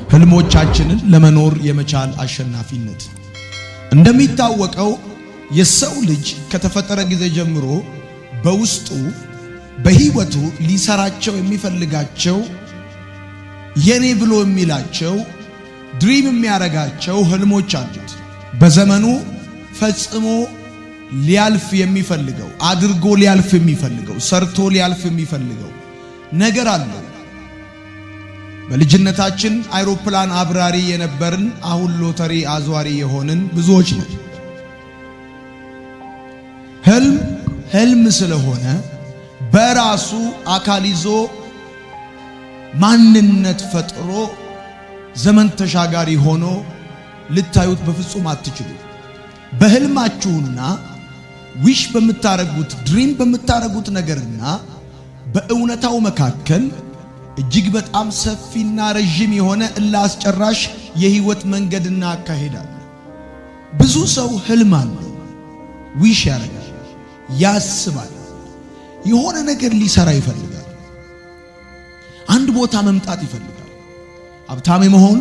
ህልሞቻችንን ለመኖር የመቻል አሸናፊነት። እንደሚታወቀው የሰው ልጅ ከተፈጠረ ጊዜ ጀምሮ በውስጡ በህይወቱ ሊሰራቸው የሚፈልጋቸው፣ የኔ ብሎ የሚላቸው፣ dream የሚያረጋቸው ህልሞች አሉት። በዘመኑ ፈጽሞ ሊያልፍ የሚፈልገው፣ አድርጎ ሊያልፍ የሚፈልገው፣ ሰርቶ ሊያልፍ የሚፈልገው ነገር አለው። በልጅነታችን አይሮፕላን አብራሪ የነበርን አሁን ሎተሪ አዟሪ የሆንን ብዙዎች ነን። ህልም ህልም ስለሆነ በራሱ አካል ይዞ ማንነት ፈጥሮ ዘመን ተሻጋሪ ሆኖ ልታዩት በፍጹም አትችሉ። በህልማችሁና wish በምታረጉት፣ dream በምታረጉት ነገርና በእውነታው መካከል እጅግ በጣም ሰፊና ረዥም የሆነ እልህ አስጨራሽ የህይወት መንገድና አካሄድ አለ። ብዙ ሰው ህልም አለው፣ wish ያደርጋል፣ ያስባል፣ የሆነ ነገር ሊሰራ ይፈልጋል፣ አንድ ቦታ መምጣት ይፈልጋል። ሀብታም የመሆን፣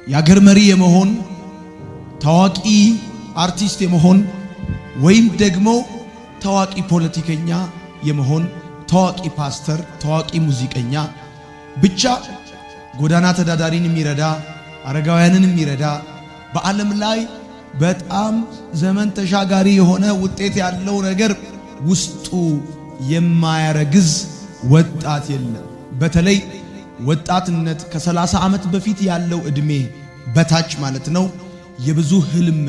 የአገር መሪ የመሆን፣ ታዋቂ አርቲስት የመሆን ወይም ደግሞ ታዋቂ ፖለቲከኛ የመሆን፣ ታዋቂ ፓስተር፣ ታዋቂ ሙዚቀኛ፣ ብቻ ጎዳና ተዳዳሪን የሚረዳ፣ አረጋውያንን የሚረዳ፣ በዓለም ላይ በጣም ዘመን ተሻጋሪ የሆነ ውጤት ያለው ነገር ውስጡ የማያረግዝ ወጣት የለም። በተለይ ወጣትነት ከ30 ዓመት በፊት ያለው ዕድሜ በታች ማለት ነው፣ የብዙ ህልም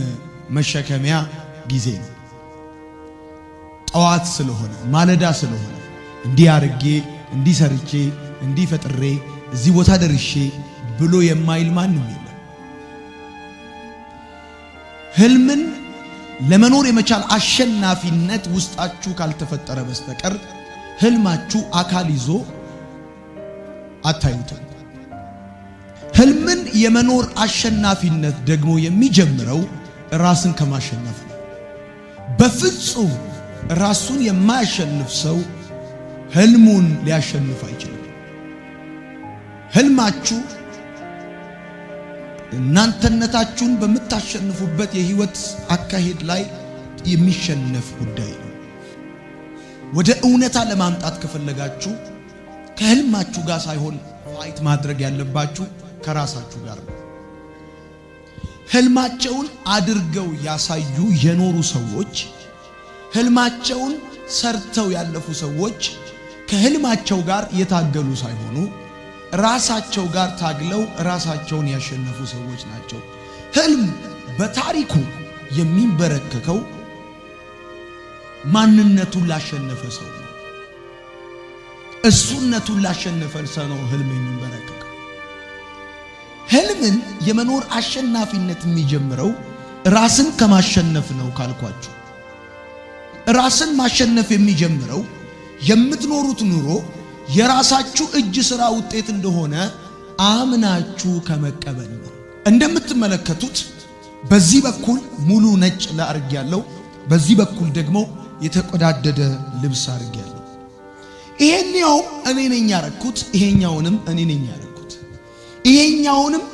መሸከሚያ ጊዜ ነው። ጠዋት ስለሆነ፣ ማለዳ ስለሆነ፣ እንዲህ አርጌ፣ እንዲህ ሰርቼ፣ እንዲህ ፈጥሬ፣ እዚህ ቦታ ደርሼ ብሎ የማይል ማንም የለም። ህልምን ለመኖር የመቻል አሸናፊነት ውስጣችሁ ካልተፈጠረ በስተቀር ህልማችሁ አካል ይዞ አታዩትም። ህልምን የመኖር አሸናፊነት ደግሞ የሚጀምረው ራስን ከማሸነፍ ነው። በፍጹም ራሱን የማያሸንፍ ሰው ህልሙን ሊያሸንፍ አይችልም። ህልማችሁ እናንተነታችሁን በምታሸንፉበት የህይወት አካሄድ ላይ የሚሸነፍ ጉዳይ ነው። ወደ እውነታ ለማምጣት ከፈለጋችሁ ከህልማችሁ ጋር ሳይሆን fight ማድረግ ያለባችሁ ከራሳችሁ ጋር ነው። ህልማቸውን አድርገው ያሳዩ የኖሩ ሰዎች፣ ህልማቸውን ሰርተው ያለፉ ሰዎች ከህልማቸው ጋር የታገሉ ሳይሆኑ ራሳቸው ጋር ታግለው ራሳቸውን ያሸነፉ ሰዎች ናቸው። ህልም በታሪኩ የሚንበረከከው ማንነቱን ላሸነፈ ሰው ነው። እሱነቱን ላሸነፈ ሰው ነው ህልም የሚንበረከከው። ህልምን የመኖር አሸናፊነት የሚጀምረው ራስን ከማሸነፍ ነው ካልኳችሁ፣ ራስን ማሸነፍ የሚጀምረው የምትኖሩት ኑሮ የራሳችሁ እጅ ሥራ ውጤት እንደሆነ አምናችሁ ከመቀበል ነው። እንደምትመለከቱት በዚህ በኩል ሙሉ ነጭ አርጌያለሁ፣ በዚህ በኩል ደግሞ የተቆዳደደ ልብስ አርጌያለሁ። ይሄኛው እኔ ነኝ ያረኩት፣ ይሄኛውንም እኔ ነኝ ያረኩት። ይሄኛውንም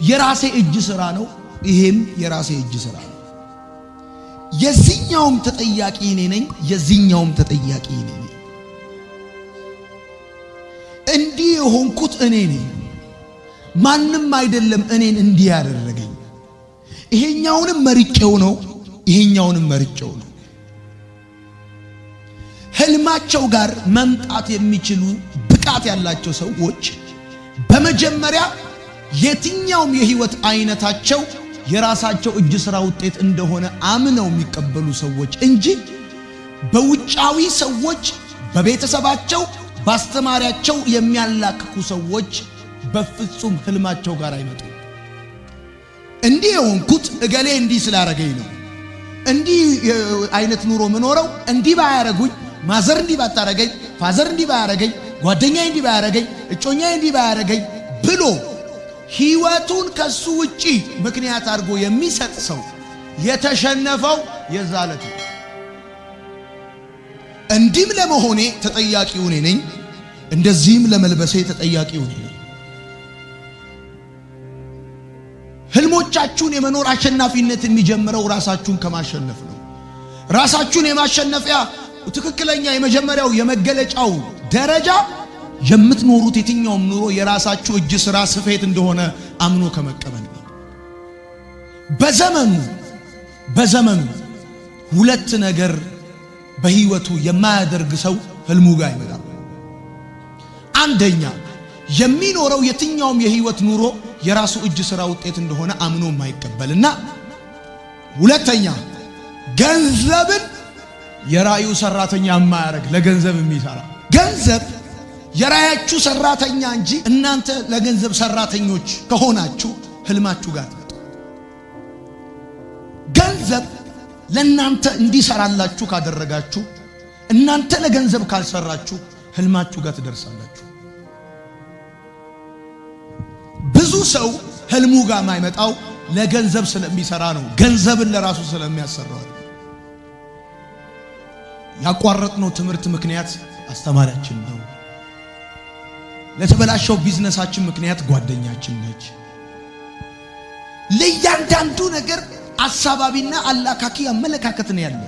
የራሴ እጅ ሥራ ነው፣ ይሄም የራሴ እጅ ሥራ ነው። የዚህኛውም ተጠያቂ እኔ ነኝ፣ የዚህኛውም ተጠያቂ እኔ ነኝ። እንዲህ የሆንኩት እኔ ነኝ። ማንም አይደለም እኔን እንዲህ ያደረገኝ። ይሄኛውንም መርጬው ነው፣ ይሄኛውንም መርጬው ነው። ህልማቸው ጋር መምጣት የሚችሉ ብቃት ያላቸው ሰዎች በመጀመሪያ የትኛውም የህይወት አይነታቸው የራሳቸው እጅ ሥራ ውጤት እንደሆነ አምነው የሚቀበሉ ሰዎች እንጂ በውጫዊ ሰዎች፣ በቤተሰባቸው፣ ባስተማሪያቸው የሚያላክኩ ሰዎች በፍጹም ህልማቸው ጋር አይመጡም። እንዲህ የሆንኩት እገሌ እንዲህ ስላረገኝ ነው። እንዲህ አይነት ኑሮ ምኖረው እንዲህ ባያረጉኝ፣ mother እንዲህ ባታረገኝ፣ father እንዲህ ባያረገኝ፣ ጓደኛዬ እንዲህ ባያረገኝ፣ እጮኛዬ እንዲህ ባያረገኝ ብሎ ህይወቱን ከሱ ውጪ ምክንያት አድርጎ የሚሰጥ ሰው የተሸነፈው የዛ ዕለት ነው። እንዲህም ለመሆኔ ተጠያቂው እኔ ነኝ፣ እንደዚህም ለመልበሴ ተጠያቂው እኔ ነኝ። ህልሞቻችሁን የመኖር አሸናፊነት የሚጀምረው ራሳችሁን ከማሸነፍ ነው። ራሳችሁን የማሸነፊያ ትክክለኛ የመጀመሪያው የመገለጫው ደረጃ የምትኖሩት የትኛውም ኑሮ የራሳችሁ እጅ ስራ ስፌት እንደሆነ አምኖ ከመቀበል ነው። በዘመኑ ሁለት ነገር በህይወቱ የማያደርግ ሰው ህልሙ ጋር አይመጣም። አንደኛ፣ የሚኖረው የትኛውም የህይወት ኑሮ የራሱ እጅ ስራ ውጤት እንደሆነ አምኖ የማይቀበልና፣ ሁለተኛ፣ ገንዘብን የራእዩ ሰራተኛ የማያደርግ፣ ለገንዘብ የሚሰራ። ገንዘብ የራእያችሁ ሰራተኛ እንጂ እናንተ ለገንዘብ ሰራተኞች ከሆናችሁ ህልማችሁ ጋር አትመጡ። ገንዘብ ለእናንተ እንዲሰራላችሁ ካደረጋችሁ፣ እናንተ ለገንዘብ ካልሰራችሁ ህልማችሁ ጋር ትደርሳላችሁ። ብዙ ሰው ህልሙ ጋር የማይመጣው ለገንዘብ ስለሚሰራ ነው። ገንዘብን ለራሱ ስለሚያሰራው። ያቋረጥነው ትምህርት ምክንያት አስተማሪያችን ነው። ለተበላሸው ቢዝነሳችን ምክንያት ጓደኛችን ነች። ለእያንዳንዱ ነገር አሳባቢና አላካኪ አመለካከት ነው ያለ።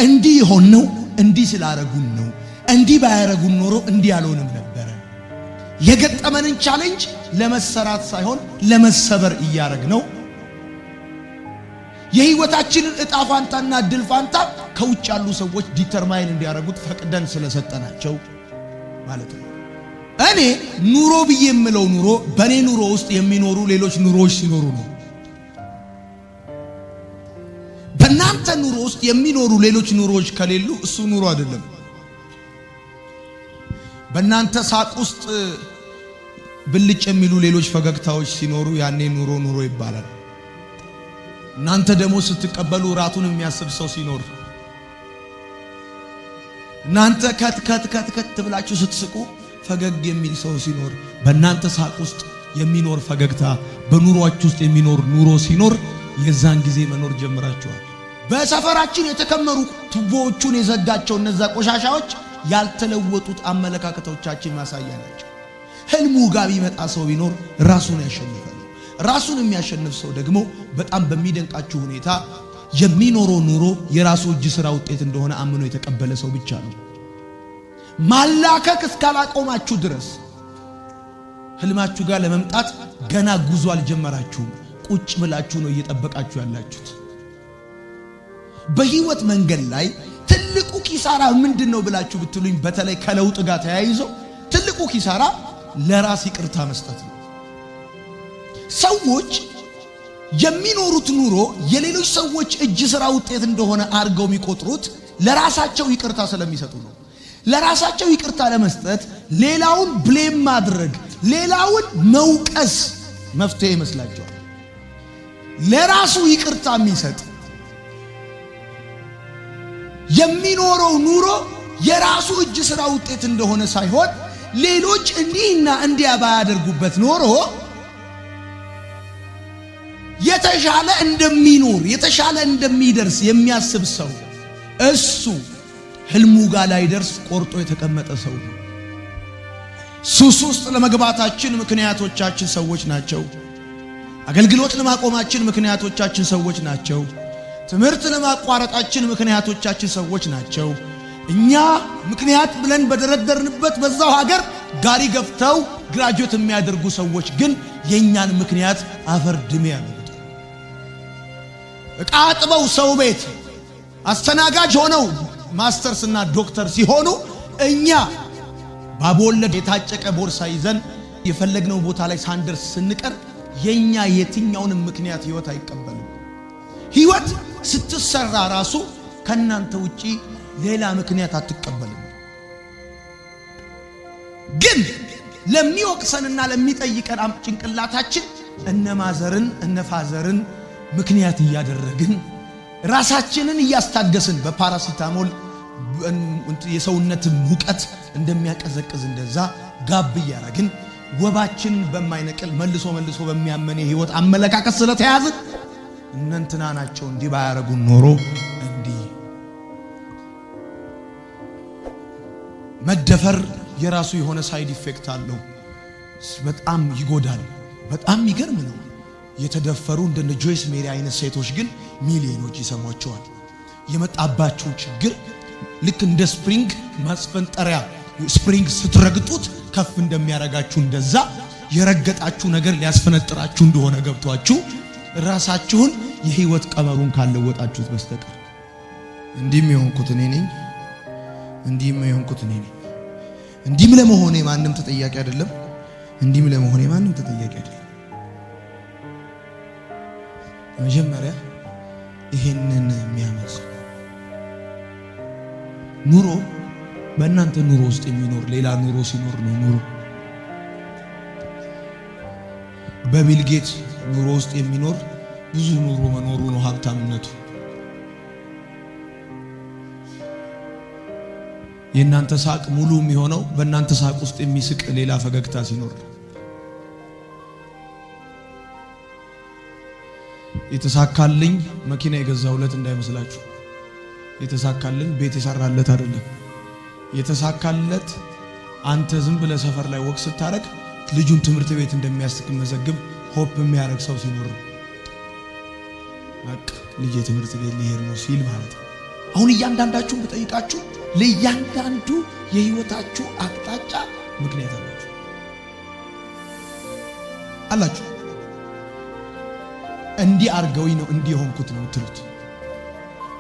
እንዲህ የሆነው እንዲህ ስላረጉን ነው፣ እንዲህ ባያረጉን ኖሮ እንዲህ ያልሆንም ነበረ። የገጠመንን challenge ለመሰራት ሳይሆን ለመሰበር እያረግ ነው። የህይወታችንን እጣ ፋንታና እድል ፋንታ ከውጭ ያሉ ሰዎች determine እንዲያደርጉት ፈቅደን ስለሰጠናቸው ማለት ነው። እኔ ኑሮ ብዬ የምለው ኑሮ በእኔ ኑሮ ውስጥ የሚኖሩ ሌሎች ኑሮዎች ሲኖሩ ነው። በእናንተ ኑሮ ውስጥ የሚኖሩ ሌሎች ኑሮዎች ከሌሉ እሱ ኑሮ አይደለም። በእናንተ ሳቅ ውስጥ ብልጭ የሚሉ ሌሎች ፈገግታዎች ሲኖሩ ያኔ ኑሮ ኑሮ ይባላል። እናንተ ደግሞ ስትቀበሉ ራቱን የሚያስብ ሰው ሲኖር፣ እናንተ ከት ከት ከት ከት ብላችሁ ስትስቁ ፈገግ የሚል ሰው ሲኖር፣ በእናንተ ሳቅ ውስጥ የሚኖር ፈገግታ፣ በኑሯችሁ ውስጥ የሚኖር ኑሮ ሲኖር የዛን ጊዜ መኖር ጀምራችኋል። በሰፈራችን የተከመሩ ቱቦዎቹን የዘጋቸው እነዛ ቆሻሻዎች ያልተለወጡት አመለካከቶቻችን ማሳያ ናቸው። ህልሙ ጋር ቢመጣ ሰው ቢኖር ራሱን ያሸንፋል። ራሱን የሚያሸንፍ ሰው ደግሞ በጣም በሚደንቃችሁ ሁኔታ የሚኖረው ኑሮ የራሱ እጅ ስራ ውጤት እንደሆነ አምኖ የተቀበለ ሰው ብቻ ነው። ማላከክ እስካላቆማችሁ ድረስ ህልማችሁ ጋር ለመምጣት ገና ጉዞ አልጀመራችሁም። ቁጭ ብላችሁ ነው እየጠበቃችሁ ያላችሁት። በህይወት መንገድ ላይ ትልቁ ኪሳራ ምንድን ነው ብላችሁ ብትሉኝ፣ በተለይ ከለውጥ ጋር ተያይዞ ትልቁ ኪሳራ ለራስ ይቅርታ መስጠት ነው። ሰዎች የሚኖሩት ኑሮ የሌሎች ሰዎች እጅ ስራ ውጤት እንደሆነ አድርገው የሚቆጥሩት ለራሳቸው ይቅርታ ስለሚሰጡ ነው። ለራሳቸው ይቅርታ ለመስጠት ሌላውን blame ማድረግ፣ ሌላውን መውቀስ መፍትሄ ይመስላቸዋል። ለራሱ ይቅርታ የሚሰጥ፣ የሚኖረው ኑሮ የራሱ እጅ ስራ ውጤት እንደሆነ ሳይሆን ሌሎች እንዲህና እንዲያ ባያደርጉበት ኖሮ የተሻለ እንደሚኖር፣ የተሻለ እንደሚደርስ የሚያስብ ሰው እሱ ህልሙ ጋር ላይደርስ ቆርጦ የተቀመጠ ሰው ነው። ሱስ ውስጥ ለመግባታችን ምክንያቶቻችን ሰዎች ናቸው። አገልግሎት ለማቆማችን ምክንያቶቻችን ሰዎች ናቸው። ትምህርት ለማቋረጣችን ምክንያቶቻችን ሰዎች ናቸው። እኛ ምክንያት ብለን በደረደርንበት በዛው ሀገር ጋሪ ገፍተው graduate የሚያደርጉ ሰዎች ግን የእኛን ምክንያት አፈር ድሜ ያበሉታል። ዕቃ አጥበው ሰው ቤት አስተናጋጅ ሆነው ማስተርስ እና ዶክተር ሲሆኑ፣ እኛ ባቦወለድ የታጨቀ ቦርሳ ይዘን የፈለግነው ቦታ ላይ ሳንደርስ ስንቀር የኛ የትኛውንም ምክንያት ህይወት አይቀበልም። ህይወት ስትሰራ ራሱ ከእናንተ ውጪ ሌላ ምክንያት አትቀበልም። ግን ለሚወቅሰንና ለሚጠይቀን ጭንቅላታችን እነ mother ን እነ father ን ምክንያት እያደረግን፣ ራሳችንን እያስታገስን፣ በፓራሲታሞል የሰውነት ሙቀት እንደሚያቀዘቅዝ እንደዛ ጋብ እያረግን፣ ወባችንን በማይነቅል መልሶ መልሶ በሚያመን የህይወት አመለካከት ስለተያዝን እነንትና ናቸው፣ እንዲህ ባያረጉን ኖሮ እንዲህ። መደፈር የራሱ የሆነ side effect አለው። በጣም ይጎዳል። በጣም የሚገርም ነው። የተደፈሩ እንደነ ጆይስ ሜሪ አይነት ሴቶች ግን ሚሊዮኖች ይሰሟቸዋል። የመጣባችሁ ችግር ልክ እንደ spring ማስፈንጠሪያ፣ spring ስትረግጡት ከፍ እንደሚያረጋችሁ እንደዛ የረገጣችሁ ነገር ሊያስፈነጥራችሁ እንደሆነ ገብቷችሁ ራሳችሁን የህይወት ቀመሩን ካልለወጣችሁት በስተቀር እንዲህም የሆንኩት እኔ ነኝ፣ እንዲህም የሆንኩት እኔ ነኝ። እንዲህም ለመሆኔ ማንም ተጠያቂ አይደለም። እንዲህም ለመሆኔ ማንም ተጠያቂ አይደለም። መጀመሪያ ይሄንን የሚያመዝ ኑሮ በእናንተ ኑሮ ውስጥ የሚኖር ሌላ ኑሮ ሲኖር ነው ኑሮ። በቢል ጌትስ ኑሮ ውስጥ የሚኖር ብዙ ኑሮ መኖሩ ነው ሀብታምነቱ። የእናንተ ሳቅ ሙሉ የሚሆነው በእናንተ ሳቅ ውስጥ የሚስቅ ሌላ ፈገግታ ሲኖር። የተሳካልኝ መኪና የገዛሁለት እንዳይመስላችሁ። የተሳካልን ቤት የሰራለት አይደለም። የተሳካለት አንተ ዝም ብለህ ሰፈር ላይ walk ስታረግ ልጁን ትምህርት ቤት እንደሚያስመዘግብ hope የሚያደርግ ሰው ሲኖር ነው። በቃ ልጄ ትምህርት ቤት ሊሄድ ነው ሲል ማለት ነው። አሁን እያንዳንዳችሁን ብጠይቃችሁ ለእያንዳንዱ የህይወታችሁ አቅጣጫ ምክንያት አላችሁ። እንዲህ አርገውኝ ነው እንዲህ የሆንኩት ነው የምትሉት።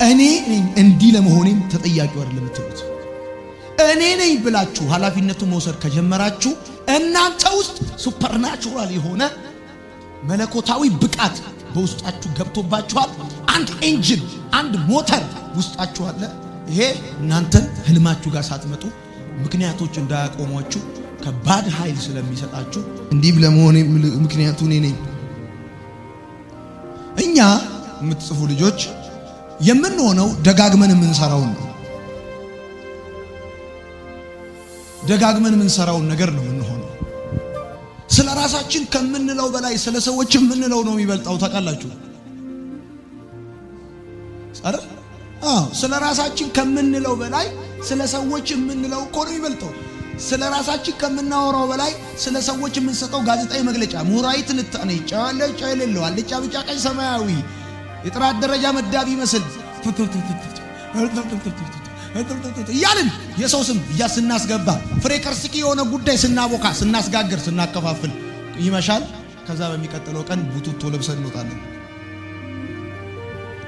እኔ ነኝ እንዲህ ለመሆኔም ተጠያቂው አይደለም የምትሉት። እኔ ነኝ ብላችሁ ኃላፊነቱን መውሰድ ከጀመራችሁ እናንተ ውስጥ supernatural የሆነ መለኮታዊ ብቃት በውስጣችሁ ገብቶባችኋል። አንድ engine፣ አንድ ሞተር ውስጣችሁ አለ። ይሄ እናንተን ህልማችሁ ጋር ሳትመጡ ምክንያቶች እንዳያቆሟችሁ ከባድ ኃይል ስለሚሰጣችሁ እንዲህ ለመሆኔ ምክንያቱ እኔ ነኝ። እኛ የምትጽፉ ልጆች የምንሆነው ደጋግመን የምንሰራውን ነው። ደጋግመን የምንሰራውን ነገር ነው የምንሆነው። ስለ ራሳችን ከምንለው በላይ ስለ ሰዎች የምንለው ነው የሚበልጣው። ታውቃላችሁ አይደል? አዎ፣ ስለ ራሳችን ከምንለው በላይ ስለ ሰዎች የምንለው እኮ ነው የሚበልጠው። ስለ ራሳችን ከምናወራው በላይ ስለ ሰዎች የምንሰጠው ጋዜጣዊ መግለጫ፣ ምሁራዊ ትንታኔ፣ ጨው ያለው ጨው የሌለው፣ አልጫ ቢጫ፣ ቀይ ሰማያዊ፣ የጥራት ደረጃ መዳቢ ይመስል እያልን የሰው ስም ስናስገባ ፍሬ ከርስኪ የሆነ ጉዳይ ስናቦካ፣ ስናስጋግር፣ ስናከፋፍል ይመሻል። ከዛ በሚቀጥለው ቀን ቡቱቶ ለብሰን እንወጣለን።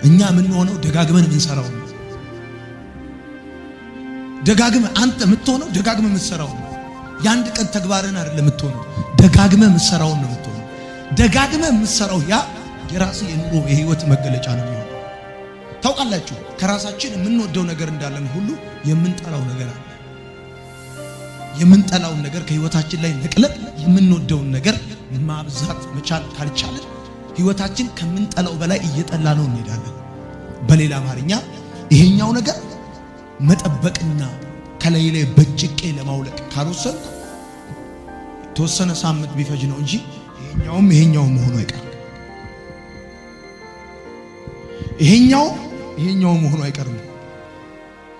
እኛ የምንሆነው ደጋግመን የምንሰራው ነው። ደጋግመህ አንተ የምትሆነው ደጋግመህ የምትሰራው ነው። የአንድ ቀን ተግባርን አይደለም የምትሆነው፣ ደጋግመህ የምትሰራውን ነው የምትሆነው። ደጋግመህ የምትሰራው ያ የራስህ የኑሮ የህይወት መገለጫ ነው የሚሆነው። ታውቃላችሁ ከራሳችን የምንወደው ነገር እንዳለን ሁሉ የምንጠላው ነገር አለ። የምንጠላውን ነገር ከህይወታችን ላይ ነቅለን የምንወደውን ነገር ማብዛት መቻል ካልቻለን ህይወታችን ከምንጠላው በላይ እየጠላ ነው እንሄዳለን። በሌላ አማርኛ ይሄኛው ነገር መጠበቅና ከላይ ላይ በጭቄ ለማውለቅ ካልወሰንኩ የተወሰነ ሳምንት ቢፈጅ ነው እንጂ ይሄኛውም መሆኑ አይቀርም። ይሄኛው መሆኑ አይቀርም።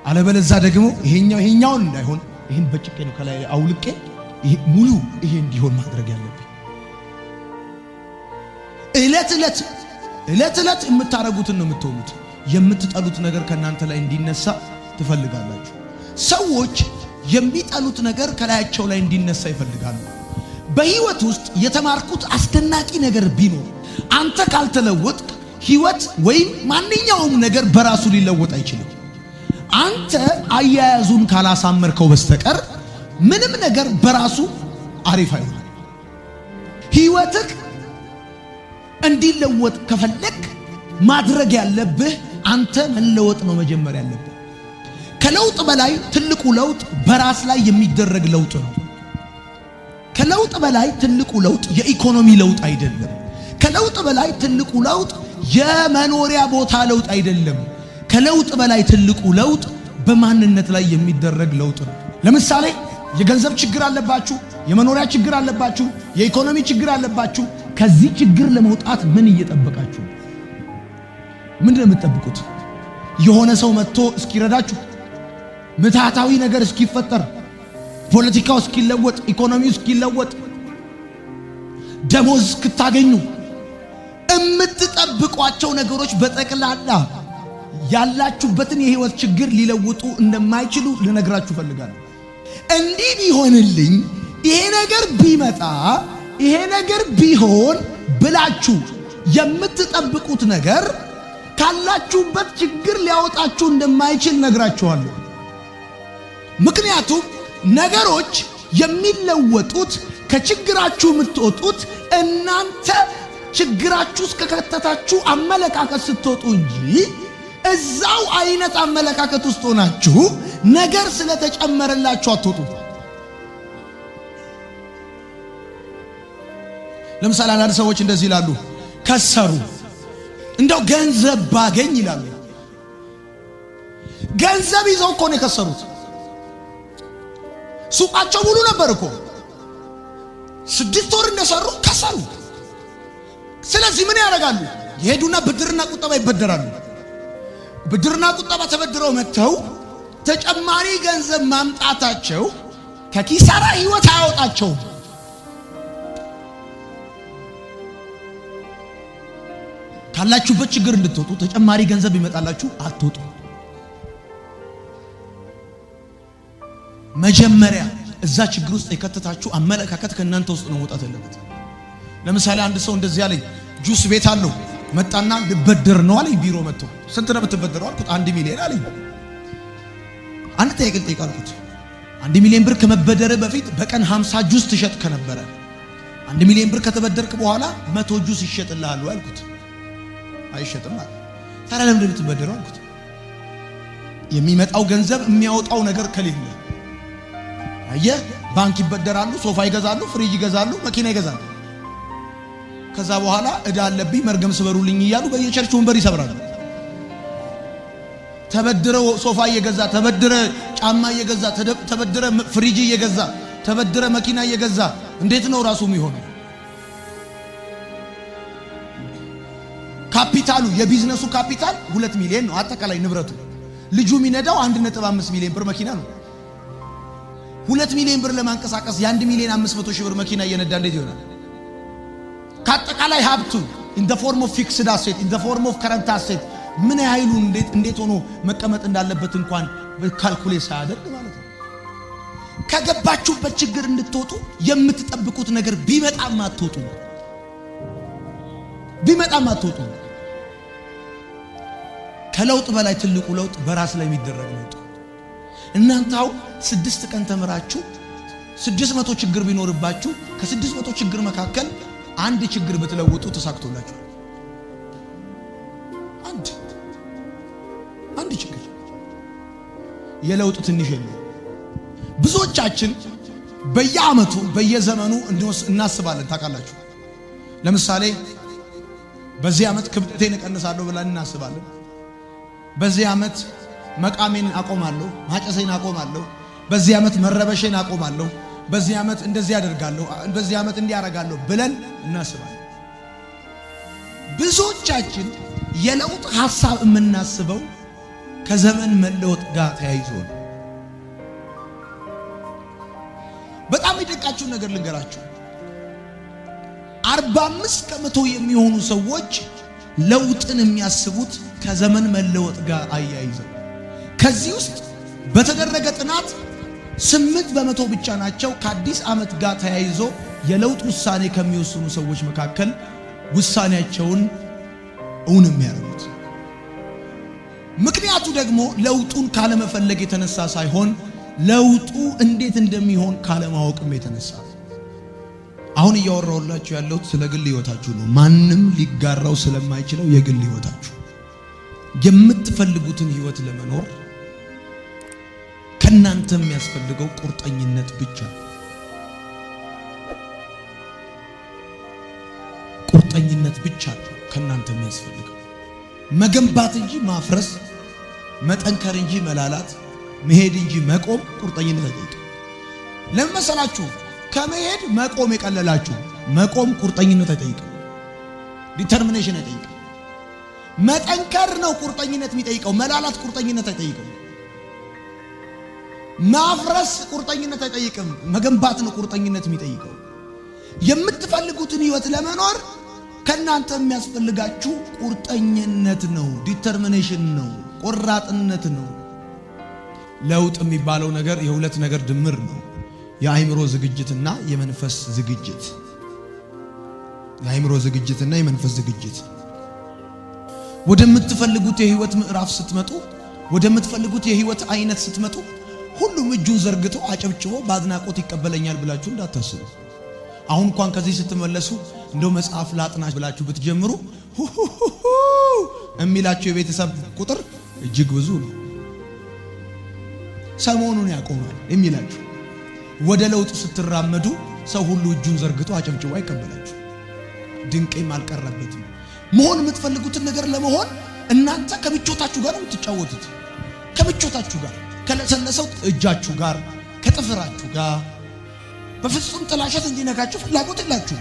አለበለዛ ደግሞ ይሄኛውን እንዳይሆን ይሄን በጭቄ ነው ከላይ አውልቄ ይሄ ሙሉ ይሄ እንዲሆን ማድረግ ያለብኝ። እለት እለት የምታረጉትን ነው የምትሆኑት። የምትጠሉት ነገር ከእናንተ ላይ እንዲነሳ ትፈልጋላችሁ። ሰዎች የሚጠሉት ነገር ከላያቸው ላይ እንዲነሳ ይፈልጋሉ። በህይወት ውስጥ የተማርኩት አስደናቂ ነገር ቢኖር አንተ ካልተለወጥክ ህይወት ወይም ማንኛውም ነገር በራሱ ሊለወጥ አይችልም። አንተ አያያዙን ካላሳመርከው በስተቀር ምንም ነገር በራሱ አሪፍ አይሆንም። ህይወትህ እንዲለወጥ ከፈለክ ማድረግ ያለብህ አንተ መለወጥ ነው መጀመሪያ ያለብህ። ከለውጥ በላይ ትልቁ ለውጥ በራስ ላይ የሚደረግ ለውጥ ነው። ከለውጥ በላይ ትልቁ ለውጥ የኢኮኖሚ ለውጥ አይደለም። ከለውጥ በላይ ትልቁ ለውጥ የመኖሪያ ቦታ ለውጥ አይደለም። ከለውጥ በላይ ትልቁ ለውጥ በማንነት ላይ የሚደረግ ለውጥ ነው። ለምሳሌ የገንዘብ ችግር አለባችሁ፣ የመኖሪያ ችግር አለባችሁ፣ የኢኮኖሚ ችግር አለባችሁ። ከዚህ ችግር ለመውጣት ምን እየጠበቃችሁ? ምንድን ነው የምትጠብቁት? የሆነ ሰው መጥቶ እስኪረዳችሁ፣ ምትሃታዊ ነገር እስኪፈጠር፣ ፖለቲካው እስኪለወጥ፣ ኢኮኖሚው እስኪለወጥ፣ ደሞዝ እስክታገኙ የምትጠብቋቸው ነገሮች በጠቅላላ ያላችሁበትን የህይወት ችግር ሊለውጡ እንደማይችሉ ልነግራችሁ ፈልጋለሁ። እንዲህ ቢሆንልኝ፣ ይሄ ነገር ቢመጣ፣ ይሄ ነገር ቢሆን ብላችሁ የምትጠብቁት ነገር ካላችሁበት ችግር ሊያወጣችሁ እንደማይችል ነግራችኋለሁ። ምክንያቱም ነገሮች የሚለወጡት፣ ከችግራችሁ የምትወጡት እናንተ ችግራችሁ ውስጥ ከከተታችሁ አመለካከት ስትወጡ እንጂ እዛው አይነት አመለካከት ውስጥ ሆናችሁ ነገር ስለተጨመረላችሁ አትወጡ። ለምሳሌ አንዳንድ ሰዎች እንደዚህ ይላሉ፣ ከሰሩ፣ እንደው ገንዘብ ባገኝ ይላሉ። ገንዘብ ይዘው እኮ ነው የከሰሩት። ሱቃቸው ሙሉ ነበር እኮ። 6 ወር እንደሰሩ ከሰሩ። ስለዚህ ምን ያደርጋሉ? የሄዱና ብድርና ቁጠባ ይበደራሉ። ብድርና ቁጠባ ተበድረው መጥተው ተጨማሪ ገንዘብ ማምጣታቸው ከኪሳራ ህይወት አያወጣቸውም። ካላችሁበት ችግር እንድትወጡ ተጨማሪ ገንዘብ ይመጣላችሁ አትወጡ። መጀመሪያ እዛ ችግር ውስጥ የከተታችሁ አመለካከት ከእናንተ ውስጥ ነው መውጣት ያለበት። ለምሳሌ አንድ ሰው እንደዚህ አለኝ፣ ጁስ ቤት አለው፣ መጣና ልበደር ነው አለኝ። ቢሮ መጥቶ ስንት ነው የምትበደረው አልኩት። 1 ሚሊዮን አለኝ። አንድ ጥያቄ ልጠይቅ አልኩት። 1 ሚሊዮን ብር ከመበደር በፊት በቀን 50 ጁስ ትሸጥ ከነበረ 1 ሚሊዮን ብር ከተበደርክ በኋላ 100 ጁስ ይሸጥልሃል አልኩት። አይሸጥም አለ። ታዲያ ለምንድን ነው የምትበደረው አልኩት። የሚመጣው ገንዘብ የሚያወጣው ነገር ከሌለ፣ አየህ፣ ባንክ ይበደራሉ፣ ሶፋ ይገዛሉ፣ ፍሪጅ ይገዛሉ፣ መኪና ይገዛሉ። ከዛ በኋላ እዳ አለብኝ፣ መርገም ስበሩልኝ እያሉ በየ church ወንበር ይሰብራሉ። ተበድረ ሶፋ እየገዛ፣ ተበድረ ጫማ እየገዛ፣ ተበድረ ፍሪጅ እየገዛ፣ ተበድረ መኪና እየገዛ እንዴት ነው ራሱ የሚሆነው? ካፒታሉ፣ የቢዝነሱ ካፒታል 2 ሚሊዮን ነው አጠቃላይ ንብረቱ። ልጁ የሚነዳው 1.5 ሚሊዮን ብር መኪና ነው። 2 ሚሊዮን ብር ለማንቀሳቀስ የ1 ሚሊዮን 500 ሺህ ብር መኪና እየነዳ እንዴት ይሆናል? ከአጠቃላይ ሀብቱ in the form of fixed asset, in the form of current asset ምን ያህሉ እንዴት ሆኖ መቀመጥ እንዳለበት እንኳን calculate ሳያደርግ ማለት ነው። ከገባችሁበት ችግር እንድትወጡ የምትጠብቁት ነገር ቢመጣም አትወጡ፣ ቢመጣም አትወጡ። ከለውጥ በላይ ትልቁ ለውጥ በራስ ላይ የሚደረግ ለውጥ። እናንተ አሁን 6 ቀን ተምራችሁ 600 ችግር ቢኖርባችሁ ከ600 ችግር መካከል አንድ ችግር ብትለውጡ ተሳክቶላችኋል። አንድ ችግር የለውጥ ትንሽ የለው። ብዙዎቻችን በየዓመቱ በየዘመኑ እናስባለን። ታውቃላችሁ፣ ለምሳሌ በዚህ ዓመት ክብደቴን እቀንሳለሁ ብለን እናስባለን። በዚህ ዓመት መቃሜን አቆማለሁ፣ ማጨሴን አቆማለሁ። በዚህ ዓመት መረበሼን አቆማለሁ። በዚህ ዓመት እንደዚህ አደርጋለሁ፣ በዚህ ዓመት እንዲህ አደርጋለሁ ብለን እናስባለን። ብዙዎቻችን የለውጥ ሐሳብ የምናስበው ከዘመን መለወጥ ጋር ተያይዞ ነው። በጣም የደቃችሁን ነገር ልንገራችሁ። 45% የሚሆኑ ሰዎች ለውጥን የሚያስቡት ከዘመን መለወጥ ጋር አያይዘው። ከዚህ ውስጥ በተደረገ ጥናት 8% ብቻ ናቸው ከአዲስ ዓመት ጋር ተያይዞ የለውጥ ውሳኔ ከሚወስኑ ሰዎች መካከል ውሳኔያቸውን እውን የሚያደርጉት። ምክንያቱ ደግሞ ለውጡን ካለመፈለግ የተነሳ ሳይሆን ለውጡ እንዴት እንደሚሆን ካለማወቅም የተነሳ። አሁን እያወራሁላችሁ ያለሁት ስለ ግል ህይወታችሁ ነው። ማንም ሊጋራው ስለማይችለው የግል ህይወታችሁ፣ የምትፈልጉትን ህይወት ለመኖር ከእናንተ የሚያስፈልገው ቁርጠኝነት ብቻ ነው። ቁርጠኝነት ብቻ ነው ከእናንተ የሚያስፈልገው። መገንባት እንጂ ማፍረስ፣ መጠንከር እንጂ መላላት፣ መሄድ እንጂ መቆም ቁርጠኝነት አይጠይቅም። ለምን መሰላችሁ? ከመሄድ መቆም የቀለላችሁ፣ መቆም ቁርጠኝነት አይጠይቅም። Determination አይጠይቅም። መጠንከር ነው ቁርጠኝነት የሚጠይቀው። መላላት ቁርጠኝነት አይጠይቅም። ማፍረስ ቁርጠኝነት አይጠይቅም። መገንባት ነው ቁርጠኝነት የሚጠይቀው። የምትፈልጉትን ህይወት ለመኖር ከእናንተ የሚያስፈልጋችሁ ቁርጠኝነት ነው፣ determination ነው፣ ቆራጥነት ነው። ለውጥ የሚባለው ነገር የሁለት ነገር ድምር ነው። የአእምሮ ዝግጅትና የመንፈስ ዝግጅት። የአእምሮ ዝግጅትና የመንፈስ ዝግጅት። ወደምትፈልጉት የህይወት ምዕራፍ ስትመጡ፣ ወደምትፈልጉት የህይወት አይነት ስትመጡ ሁሉም እጁን ዘርግቶ አጨብጭቦ በአድናቆት ይቀበለኛል ብላችሁ እንዳታስቡ። አሁን እንኳን ከዚህ ስትመለሱ እንደው መጽሐፍ ላጥና ብላችሁ ብትጀምሩ የሚላችሁ የቤተሰብ ቁጥር እጅግ ብዙ ነው። ሰሞኑን ያቆማል የሚላችሁ። ወደ ለውጥ ስትራመዱ ሰው ሁሉ እጁን ዘርግቶ አጨብጭቦ አይቀበላችሁ። ድንቄም አልቀረበትም። መሆን የምትፈልጉትን ነገር ለመሆን እናንተ ከምቾታችሁ ጋር ነው የምትጫወቱት። ከምቾታችሁ ጋር፣ ከለሰለሰው እጃችሁ ጋር፣ ከጥፍራችሁ ጋር በፍጹም ጥላሸት እንዲነካችሁ ፍላጎት የላችሁ።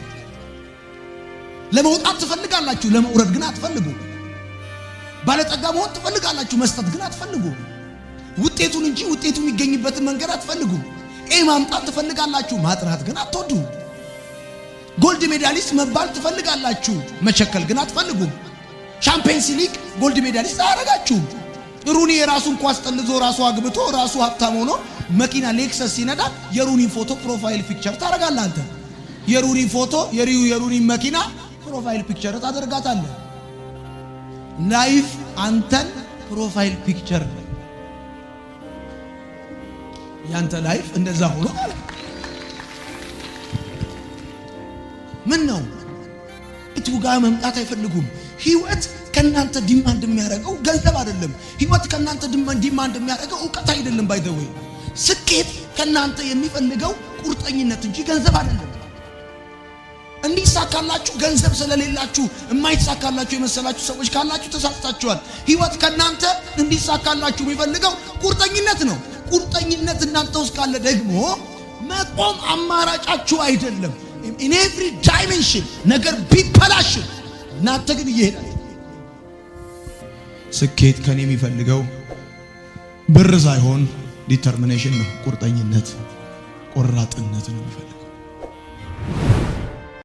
ለመውጣት ትፈልጋላችሁ፣ ለመውረድ ግን አትፈልጉ። ባለጠጋ መሆን ትፈልጋላችሁ፣ መስጠት ግን አትፈልጉ። ውጤቱን እንጂ ውጤቱ የሚገኝበትን መንገድ አትፈልጉ። A ማምጣት ትፈልጋላችሁ፣ ማጥናት ግን አትወዱ። Gold medalist መባል ትፈልጋላችሁ፣ መቸከል ግን አትፈልጉም። Champions League gold medalist አያረጋችሁም። ሩኒ የራሱን ኳስ ጠልዞ ራሱ አግብቶ ራሱ ሀብታም ሆኖ መኪና ሌክሰስ ሲነዳ የሩኒ ፎቶ profile picture ታደርጋለህ አንተ። የሩኒ ፎቶ፣ የሩኒ መኪና profile picture ታደርጋታለህ። Life አንተን profile picture፣ ያንተ life እንደዛ ሆኖ ማለት ምን ነው? እቱ ጋር መምጣት አይፈልጉም። ህይወት ከናንተ demand የሚያደርገው ገንዘብ አይደለም። ህይወት ከናንተ demand የሚያደርገው እውቀት አይደለም። By the way፣ ስኬት ከናንተ የሚፈልገው ቁርጠኝነት እንጂ ገንዘብ አይደለም። እንዲሳካላችሁ ገንዘብ ስለሌላችሁ የማይሳካላችሁ የመሰላችሁ ሰዎች ካላችሁ ተሳስታችኋል። ህይወት ከናንተ እንዲሳካላችሁ የሚፈልገው ቁርጠኝነት ነው። ቁርጠኝነት እናንተ ውስጥ ካለ ደግሞ መቆም አማራጫችሁ አይደለም። In every dimension ነገር ቢበላሽም እናንተ ግን እየሄዳችሁ። ስኬት ከኔ የሚፈልገው ብር ሳይሆን determination ነው፣ ቁርጠኝነት፣ ቆራጥነት ነው የሚፈልገው።